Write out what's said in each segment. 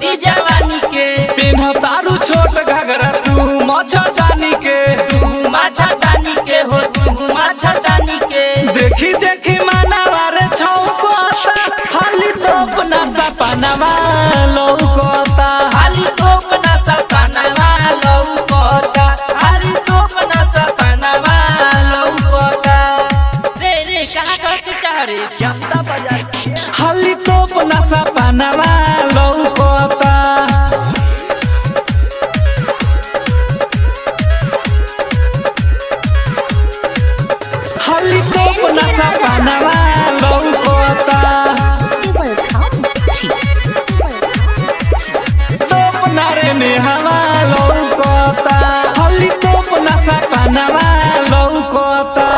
दी जवानी के। पेन्ह तारू छोट घाघरा तू मच्छर जानी के। तू माछा जानी के हो, तू माछा जानी के। देखी देखी मानवा रे छौकता, हाली तो अपना सपनावा लौकता। हाली तो अपना सपनावा लौकता, हाली तो अपना सपनावा लौकता। रे रे कहाँ करके चाह रे? जनता बाजार। हाली तो अपना सपनावा लौकता। हाली तो अपना सपनावा लौकता। तो अपना रे नेहावा लौकता, हाली तो अपना सपनावा लौकता।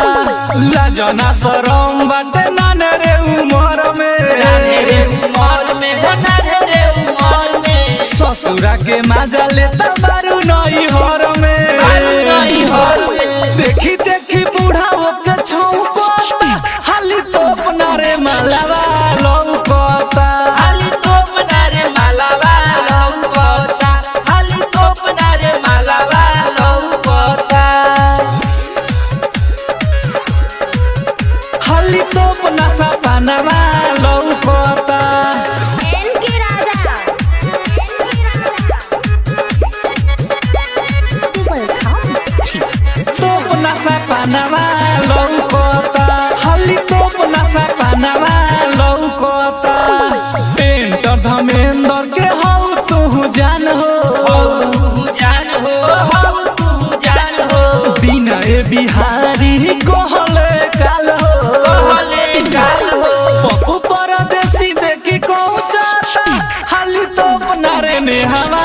लाजना शरम बाटे नाने रे उमर में, नान्हे रे उमर में हो, नान्हे रे उमर में। ससुरा के मजा लेता बारू नई हर में, बारू नई हर में। देखी देखी बूढ़ा होके छौकता, हाली तो अपना रे मालावा लौकता। हाली तो अपना रे मालावा लौकता, हाली तो अपना रे मालावा लौकता। हाली तो अपना सपनावा लौकता। तो अपना सपनावा लौकता, हाली तो अपना सपनावा लौकता। पेंटर धर्मेंद्र के हौ तू जान हो, तू जान हो, हौ तू जान हो। बिना ए बिहारी कहले काल हो, कहले काल हो। पप्पू परदेसी देखी पहुंचाता, हाली तो अपना रे नेहावा।